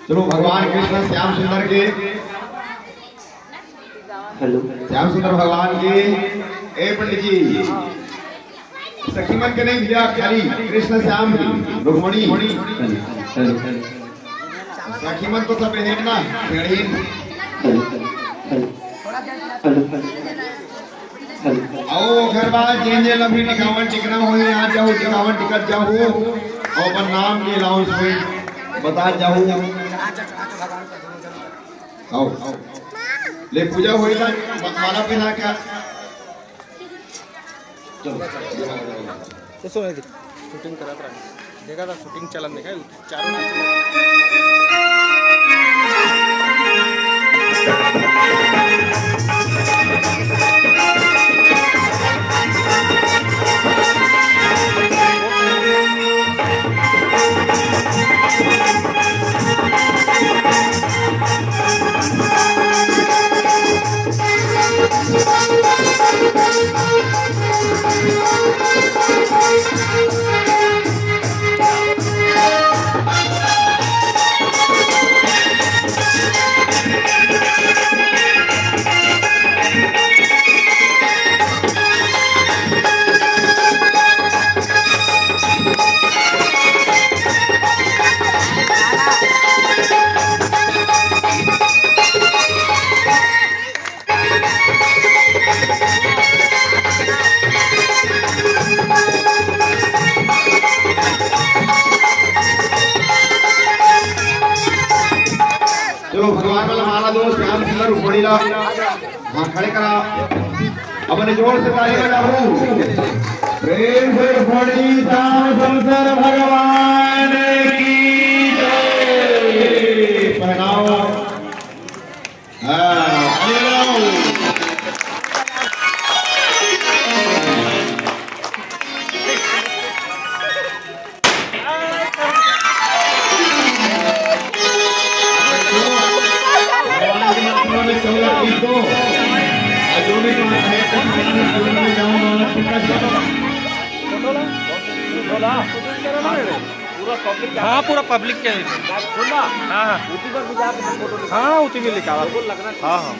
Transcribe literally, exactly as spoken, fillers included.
चलो, भगवान कृष्ण श्याम सुंदर के हेलो। श्याम सुंदर भगवान की। ए पंडित जी, सखी मन के नहीं भैया, खाली कृष्ण श्याम की, रुक्मणी। Hello, hello, hello. सखी मन तो सब एक ना, श्रेणी। Hello, hello, hello, hello, hello. आओ, ओकर बाद जेन जेन ला भी टिकावन टिकना होही, आ जाहू, टिकावन टिकत जाहू, अउ अपन नाम के अनाउंस होही, बता जाहू। आओ, आओ। ले, पूजा होई ना, म-, माला पहना के। चलो। ये सुन, ये शूटिंग करत रहा। देखा था, शूटिंग चलन देखा, चारों चलो, भगवान वाला माला दो, श्याम सुंदर रुक्मणी ला। हाँ, खड़े करा। अपने जोर से ताली बजाओ। प्रेम से रुक्मणी श्याम सुंदर भगवान की जय। पहनाओ। हाँ, अरे वाह। हाँ, पूरा पब्लिक के। हाँ, हाँ। हाँ, उती भी लिखा। हाँ, हाँ।